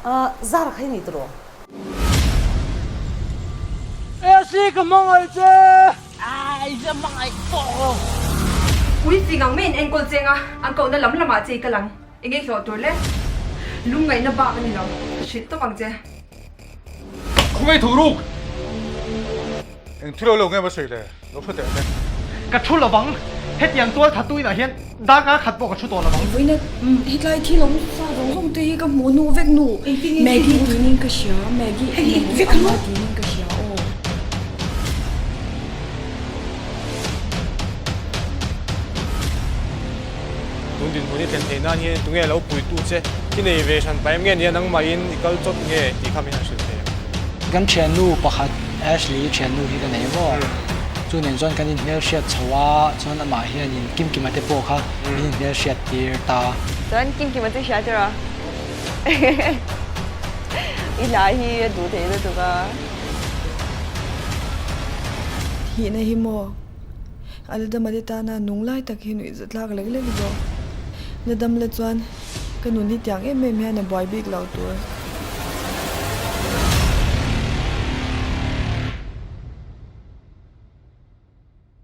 Zara kha i ni tiraw? Ashley ka hmangaih che! Ai ka hmangaih tawh lo. Ui fing ang maiin enkawl cheng a, an kohna lam lamah che i kal ang. Enge hlawh tur le? Lungngaihna bak a ni lo, ka hrilh tawp ang che. Khawngaih tho ruk! Eng thil lo lo nge va sawi le? Lo hre teh ang e. Ka thu lovang, hetiang tual thatu inah hian darkar khat pawh ka thu tawh lovang. Vawiina hetlai thil awm sa zawng zawng te hi ka hmuh hnu vek nu. Maggie tiin ka hria, Maggie emaw Anna tiin ka hria aw. Tun dinhmun i thlen theih nan hian tunge lo puitu che i nei ve hran paih em nge nia nangmahin i kal chawt nge tih kha min han hrilh thei ang. Kan thiannu pakhat Ashley thiannu hi ka nei maw? Chu nen chuan kan inhmelhriat chho a, chuan amah hianin Kimkima te pawh kha min inhmelhriat tir ta. Chuan Kimkima chu i hria tir a? I hla hi a duh thei lutuk a. Thihna hi maw? A la dam ate tana nung lai tak hi nuih zat tlak lek lek zawk. La dam la chuan ka nun hi tiang em em hian a buai bik lo tur.